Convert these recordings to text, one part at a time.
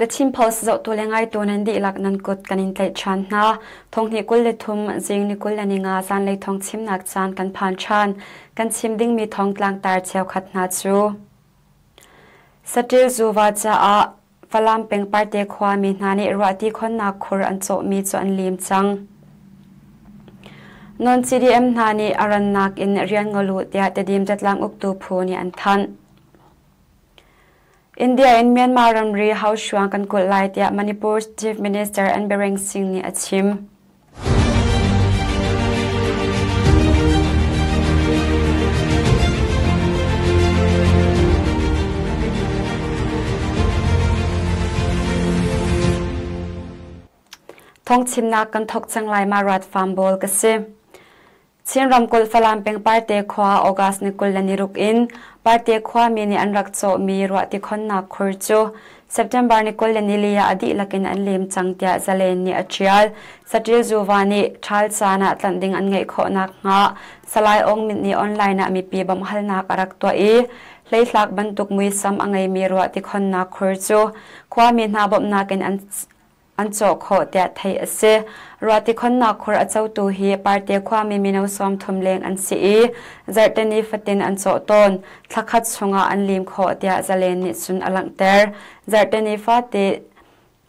The Chin Post zohtu le ngaitu nan dihlak nan kut kan in tlaih ṭhan hna. Thonghnih 23 zing ni 25 zanlei thawng chimnak caan kan phan ṭhan. Kan chim dingmi thawng tlangtar cheukhat hna cu Saṭil zuva caah Falam peng Parte khuami hna nih ruahti khonnak khur an cawhmi cu an lim cang. Non CDM hna nih a rannak in rian ngol u tiah Tedim zatlang uktu phu nih an thanh. India in Myanmar ramri hauhruang kan kulh lai tiah Manipur Chief Minister N Biren Singh nih a chim. Thawngchimnak kan thawk cang lai ma rat farm bawl ka si. Chin ramkulh Falam peng Parte khua August ni 26 in Parte khuami nih an rak cawhmi ruahti khonnak khur cu September ni 24 ah a dihlak in an lim cang tiah Zalen nih a ṭial. Saṭil zuva nih ṭhal caan ah tlanh ding an ngeih khawh nakhnga Salai Aung Myint nih online ah mipi bawmhhalnak a rak tuah i hleihlak bantuk muisam a ngeimi ruahti khonnak khur cu khuami hna bawmhnak in an an cawh khawh tiah theih a si. Ruahti khonnak khur a cotu hi Parte khuami mino 30 leng an si i zarhteni fatin an cawh tawn. Thlakhat chungah an lim khawh tiah Zalen nih cun a langhter. Zarhteni fate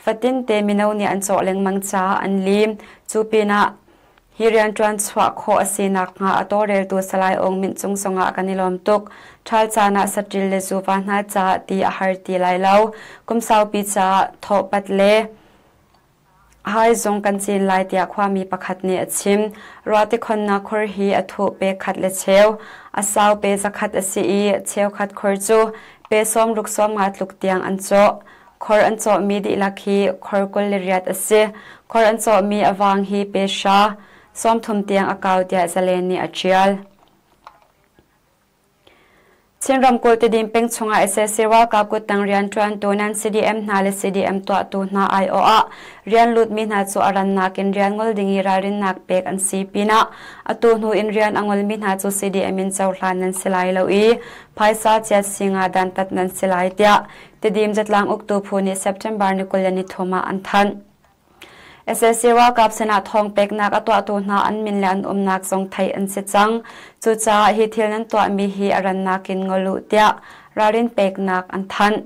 fatin te mino nih an cawh lengmang caah an lim. Cu pinah Hi rianṭuan chuah khawh a si nakhnga a tawlreltu Salai Aung Myint cung zongah kan i lawm tuk. Ṭhal caan ah saṭil le zuva hna caah ti a har ti lai lo. Kum saupi caah thawhpat le hai zong kan cin lai tiah khuami pakhat nih a chim. Ruahti khonnak khor hi a thuh pe khat le cheu, a sau pe zakhat a si i cheukhat khor cu pe 60 50 tluk tiang an cawh. Khor an cawhmi dihlak hi khor 28 a si. Khor an cawhmi a vang hi pe hra, 30 tiang a kau tiah Zalen nih a ṭial. Chin ramkulh Tedim peng chungah sac ralkap kuttang rianṭuantu nan CDM hna le CDM tuahtu hna aiawh ah rian lutmi hna cu a rannak in rian ngol ding i ralrinnak pek an si pinah atu hnu in rian a ngolmi hna cu CDM in cohlan nan si lai lo i phaisa chiat singa dantat nan si lai tiah Tedim zatlang uktu phu nih September ni 23 ah an thanh. Sac ralkap sinah thawng peknak a tuahtu hna an min le an umnak zong theih an si cang. Cucaah hi thil nan tuahmi hi a rannak in ngol u tiah ralrin peknak an thanh.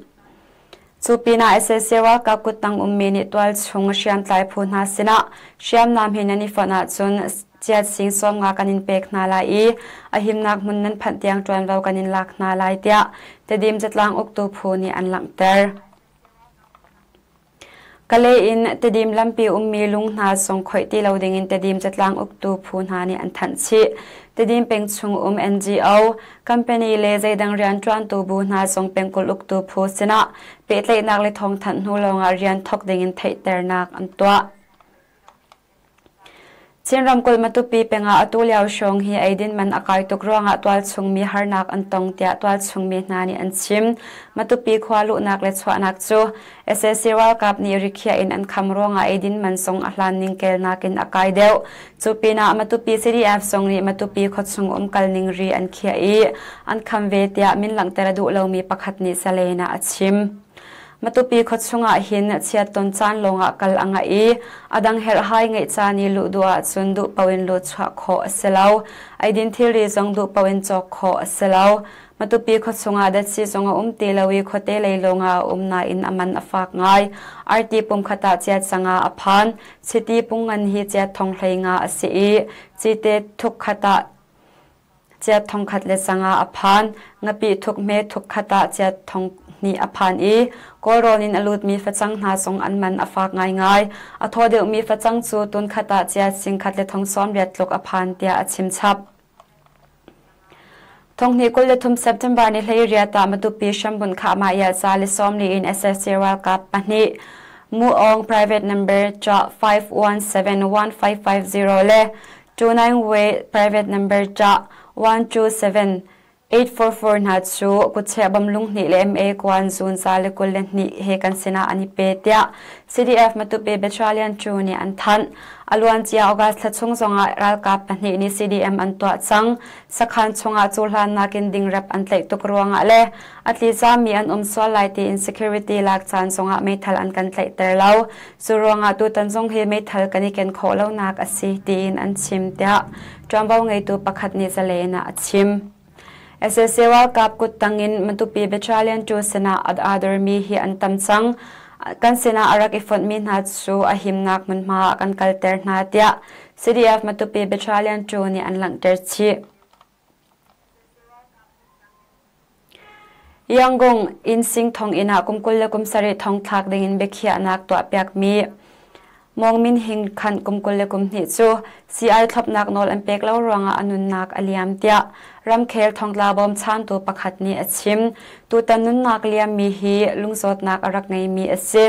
Cu pinah sac ralkap kuttang ummi nih tualchung hriamtlai phu hna sinah hriamnam he nan i fonh ahcun chiat sing 50 kan in pek hna lai i a himnak hmun nan phanh tiang ṭuanvo kan in lak hna lai tiah Tedim zatlang uktu phu nih an langhter. Kalay in Tedim lampi ummi lung hna zong khoih ti lo dingin Tedim zatlang uktu phu hna nih an thanh chih. Tedim peng chung um NGO, company le zeidang rianṭuantu bu hna zong pengkulh uktu phu sinah pehtlaihnak le thawngthanh hnu lawngah rian thawk dingin theihternak an tuah. Chin ramkulh Matupi peng ah atu lio hrawng hi eidin man a kai tuk ruangah tualchung mi harnak an tong tiah tualchung mi hna nih an chim. Matupi khua luhnak le chuahnak cu sac ralkap nih rikhiah in an kham ruangah eidin man zong a hlan ning kelnak in a kai deuh. Cu pinah Matupi CDF zong nih Matupi khuachung umkal ning ri an khiah i an kham ve tiah min langhter a duh lomi pakhat nih Salen ah a chim. Matupi khuachung ah hin chiat ton caan lawngah kal a ngah i a dang herhhai ngeih caan i luh duh ahcun duh paoh in luh chuah khawh a si lo. Eidin thilri zong duh paoh in cawk khawh a si lo. Matupi khuachung ah datsi zong a um ti lo i khuate lei lawngah a um nain a man a fak ngai. Arti pumkhat ah chiat sangah a phan. Chiti pungngan hi chiat thong 15 a si i cite thuk khat ah chiat thongkhat le sanga a phan. Ngapih thuk hme thuk khat ah chiat thong hnih a phan i Kawlrawn in a lutmi facang hna zong an man a fak ngaingai. A thaw deuhmi facang cu tun khat ah chiat sing khat le thong 80 tluk a phan tiah a chim chap. 2023 September ni 18 ah Matupi hrambun khahmah ial ca le 40 in SSC ralkap pahnih Mu Aung private number cha 5171550 le 29 way private number cha 127 844 hna cu kutcheh bom lunghnih le MA kuan zun 122 he kan sinah an i pe tiah CDF Matupi Battalion 2 nih an thanh. A luancia August thla chung zongah ralkap pahnih nih CDM an tuah cang. Sakhan chungah cuhlannak in dingrep an tlaih tuk ruangah le a tlicaami an um sual lai tiin security lak caan zongah meithal an kan tlaihter lo. Cu ruangah tutan zong hi meithal kan i ken khawh lonak a si tiin an chim tiah ṭuanvo ngeitu pakhat nih zalen ah a chim. Sac ralkap kuttang in Matupi Battalion 2 sinah aa dormi hi an tam cang. Kan sinah a rak i fonhmi hna cu a himnak hmunhma ah kan kalter hna tiah CDF Matupi Battalion 2 nih an langhter chih. Yangon inn sing thonginn ah kum 27 thongthlak dingin biakhiahnak tuahpiakmi Mong Min Hing khan kum 22 cu sii-ai thlopnak nawl an pek lo ruangah a nunnak a liam tiah ramkhel thongtla bawmchantu pakhat nih a chim. Tutan nunnak liammi hi lungzawtnak a rak ngeimi a si.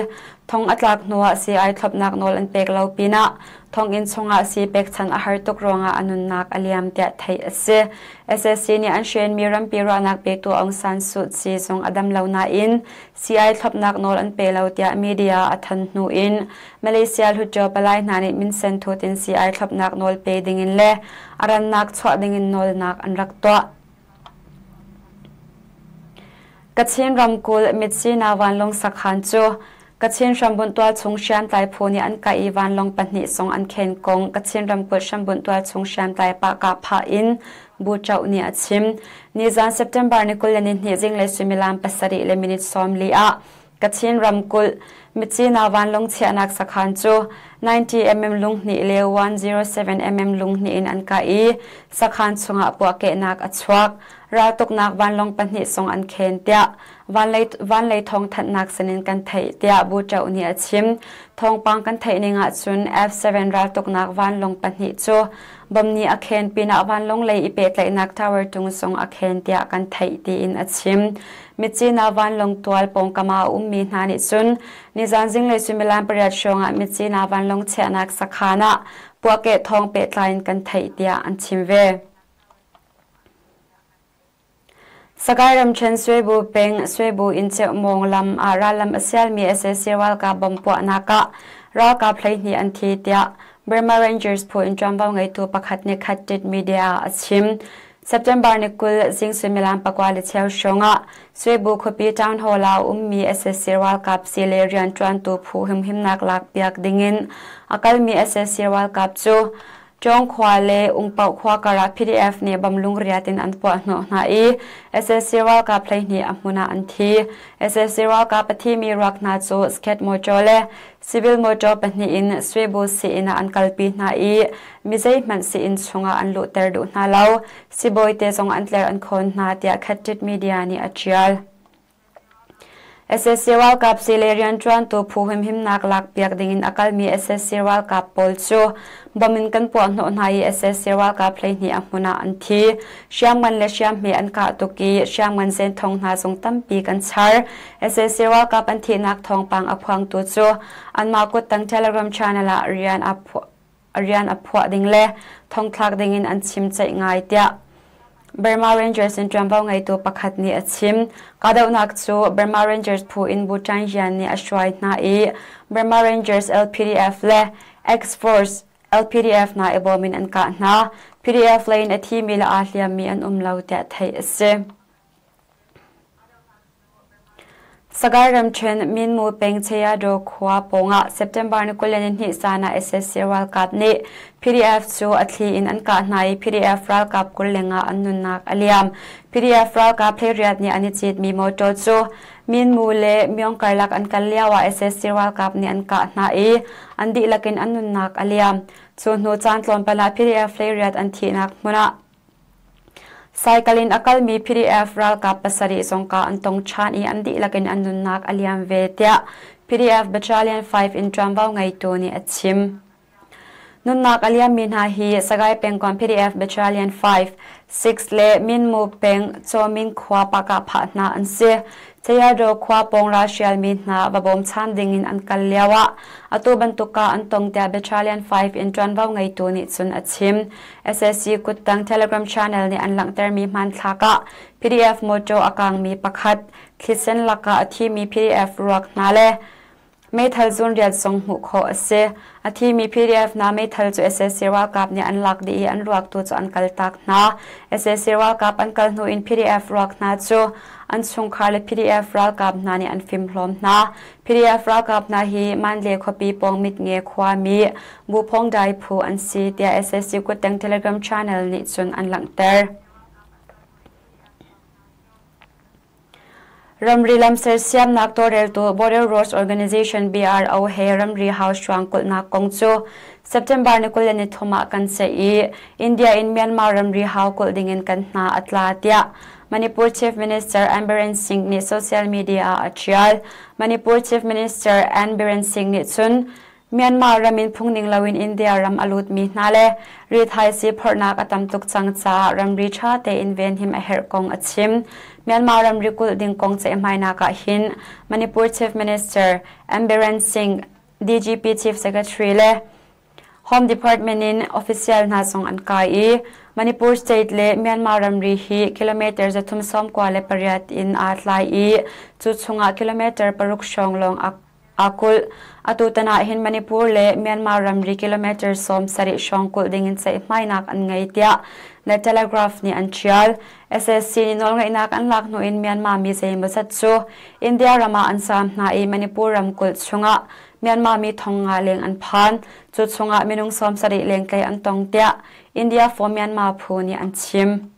Thong a tlak hnuah sii-ai thlopnak nawl an pek lo pinah thonginn chungah sii pekchanh a har tuk ruangah a nunnak a liam tiah theih a si. SSC nih an hrenmi rampi ruahnak petu Aung San Suu Kyi zong a dam lo nain sii-ai thlopnak nawl an pe lo tiah media a than hnu in Malaysia Hluttaw palai hna nih minsen thut in sii-ai thlopnak nawl pe dingin le a rannak chuah dingin nawlnak an rak tuah. Kachin ramkulh Mitsina vanlawng sakhan cu Kachin hrambunh tualchung hriamtlai phu nih an kah i vanlawng pahnih zong an khen kong Kachin ramkulh hrambunh tualchung hriamtlai pahkah phah in Bu Choh nih a chim. Nizan September ni 22 zinglei suimilam 7:40 ah Kachin ramkulh Myitkyina vanlawng chiahnak sakhan cu 90mm lunghnih le 107mm lunghnih in an kah i sakhan chungah puahkehnak a chuak. Raltuknak vanlawng pahnih zong an khen tiah vanlei thawngthanhnak sinin kan theih tiah Bu Ṭoh nih a chim. Thawngpang kan theih ning ahcun F-7 raltuknak vanlawng pahnih cu bom nih a khen pinah vanlawng lei i pehtlaihnak tower tung zong a khen tiah kan theih tiin a chim. Myitkyina vanlawng tual pawngkam ah a ummi hna nih cun nizan zinglei suimilam pariat hrawng ah Myitkyina vanlawng chiahnak sakhan ah puahkeh thawng pehtlai in kan theih tiah an chim ve. Sagaing ramṭhen Swebu peng Swebu inn Cheumawng lam ah rallam a sialmi sac ralkap bomb puahnak ah ralkap 12 an thi tiah Burma Rangers phu in ṭuanvo ngeitu pakhat nih Khat Media ah a chim. September ni 20 zing suimilam 9:15 hrawng ah Swebu khuapi town hall ah a ummi sac ralkap sii le rianṭuantu phu humhimnak lakpiak dingin a kalmi sac ralkap cu Ṭawng khua le Ungpoh khua karah PDF nih bamlung riat in an puah hnawh hna i sac ralkap 12 a hmun ah an thi. Sac ralkap a thimi ruak hna cu Sket motor le civil motor pahnih in Swebu sii-inn ah an kalpi hna i mi zeihmanh sii-inn chungah an luhter duh hna lo. Sibawi te zong an tler an khawn hna tiah Khattit Media nih a ṭial. Sac ralkap sii le rianṭuantu phu humhimnak lakpiak dingin a kalmi sac ralkap pawl cu bom in kan puahhnawh hna i sac ralkap 12 a hmun ah an thi. Hriamngan le hriamhme an kah tuk i hriamngan zenthong hna zong tampi kan char. Sac ralkap an thihnak thawngpang a phuangtu cu anmah kuttang Telegram channel ah rian a phuah ding le thongthlak dingin an chimceih ngai tiah Burma Rangers in ṭuanvo ngeitu pakhat nih a chim. Kahdohnak cu Burma Rangers phu in Bu Ṭan nih a hruai hna i Burma Rangers LPDF le X-Force LPDF hna i bawm in an kah hna. PDF lei in a thimi le aa hliammi an um lo tiah theih a si. Sagaing ramṭhen Minmu peng Cheyado khua pawngah September ni 22 zan ah sac ralkap nih PDF cu a thli in an kah hna i PDF ralkap 20 lengah an nunnak a liam. PDF ralkap 18 nih an i citmi motor cu Minmu le Myong karlak an kal lioah sac ralkap nih an kah hna i an dihlak in an nunnak a liam. Cu hnu caan tlawmpal ah PDF 18 an thihnak hmun ah Cycle in a kalmi PDF ralkap pasarih zong kah an tong ṭhan i an dihlak in an nunnak a liam ve, tiah PDF Battalion 5 in ṭuanvo ngeitu nih a chim. Nunnak a liammi hna hi Sagaing pengkomh PDF Battalion 5, 6 le Minmu peng Cawmin khua Pakahphah hna an si. Sayadaw khua pawng ralhrialmi hna va bawmchan dingin an kal lioah atu bantuk ah an tong tiah Battalion 5 in ṭuanvo ngeitu nih cun a chim. Sac kuttang Telegram channel nih an langhtermi hmanthlak ah PDF mawṭaw a kaangmi pakhat, thlisen lakah a thimi PDF ruak hna le Meithal zunriat zong hmuh khawh a si. A thimi PDF hna meithal cu sac ralkap nih an lak dih i an ruak tu cu an kaltak hna. Sac ralkap an kal hnu in PDF ruak hna cu an chungkhar le PDF ralkap hna nih an fimhlawm hna. PDF ralkap hna hi Mandalay khuapi pawng Mitnge khuami Buphawng Dai phu an si tiah sac kutteng Telegram channel nih cun an langhter. Ramri lam sersiamnak tawlreltu Border Roads Organization BRO he ramri hauhruang kulhnak kong cu September ni 23 ah kan ceih i India in Myanmar ramri hau kulh dingin kan hna a tla tiah Manipur Chief Minister N Biren Singh nih social media ah a ṭial. Manipur Chief Minister N Biren Singh nih cun Myanmar ram in phungning loin India ram a lutmi hna le rithaisii phorhnak a tam tuk cang caah ramri ṭha tein venhim a herh kong a chim. Myanmar ramri kulh ding kong ceihmainak ah hin Manipur Chief Minister N Biren Singh, DGP Chief Secretary le Home Department in official hna zong an kai i Manipur state le Myanmar ramri hi kilometer 398 in aa tlai i cu chungah kilometer 6 hrawng lawng a Aa kulh. Atutan ah hin Manipur le Myanmar ramri kilometer 70 hrawng kulh dingin ceihmainak an ngei tiah The Telegraph nih an ṭial. Sac nih nawlngeihnak an lak hnu in Myanmar mi zeimawzat cu India ram ah an zaam hna i Manipur ramkulh chungah Myanmar mi thong nga leng an phan. Cu chungah minung 70 leng tlaih an tong tiah India for Myanmar phu nih an chim.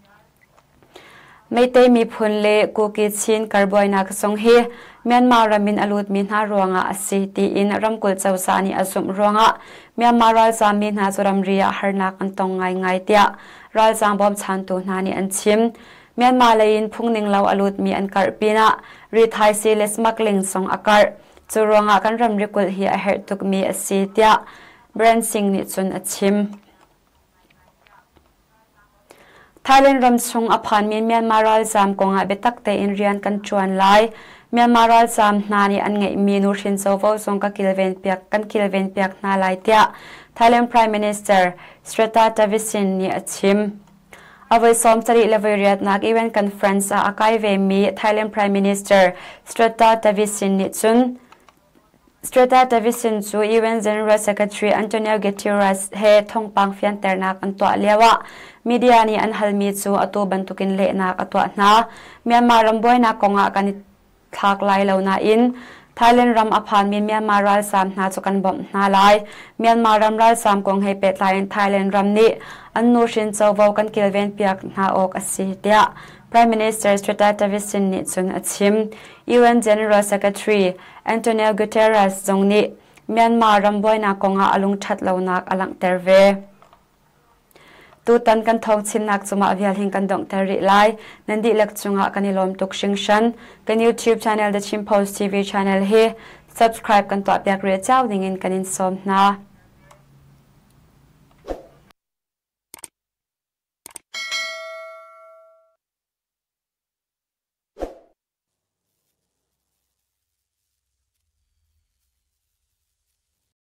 Meitei miphun le Kuki Chin karbuainak zong hi Myanmar ram in a lutmi hna ruangah a si tiin ramkulh cozah nih a zumh ruangah Myanmar ralzaammi hna cu ramri ah harnak an tong ngaingai tiah ralzaam bawmchantu hna nih an chim. Myanmar lei in phungning lo a lutmi an karh pinah rithaisii le smuggling zong a karh. Cu ruangah kan ramri kulh hi a herh tukmi a si tiah Biren Singh nih cun a chim. Thailand ramchung a phanmi Myanmar ralzaam kongah biatak tein rian kan ṭuan lai. Myanmar ralzaam hna nih an ngeihmi nuhrin covo zong ka kilvenpiak kan kilvenpiak hna lai tiah Thailand Prime Minister Srettha Thavisin nih a chim. A voi 78 le voi riatnak UN conference ah a kai vemi Thailand Prime Minister Srettha Thavisin nih cun Strata Thavisin cu UN General Secretary Antonio Guterres he thawngpang fianternak an tuah lioah media nih an halmi cu atu bantukin lehnak a tuah hna. Myanmar ram buainak kongah kan i thlak lai lo nain Thailand ram a phanmi Myanmar ralzaam hna cu kan bawmh hna lai. Myanmar ram ralzaam kong he pehtlai in Thailand ram nih an nuhrin covo kan kilvenpiak hna awk a si tiah Prime Minister Srettha Thavisin nih cun a chim. UN General Secretary Antonio Guterres zong nih Myanmar ram buainak kongah a lungṭhat lonak a langhter ve. Tutan kan thawngchimnak cungah vial hin kan donghter rih lai. Nan dihlak cungah kan i lawm tuk hringhran. Kan YouTube channel The Chin Post TV channel hi subscribe kan tuahpiak rih cio dingin kan in sawm hna.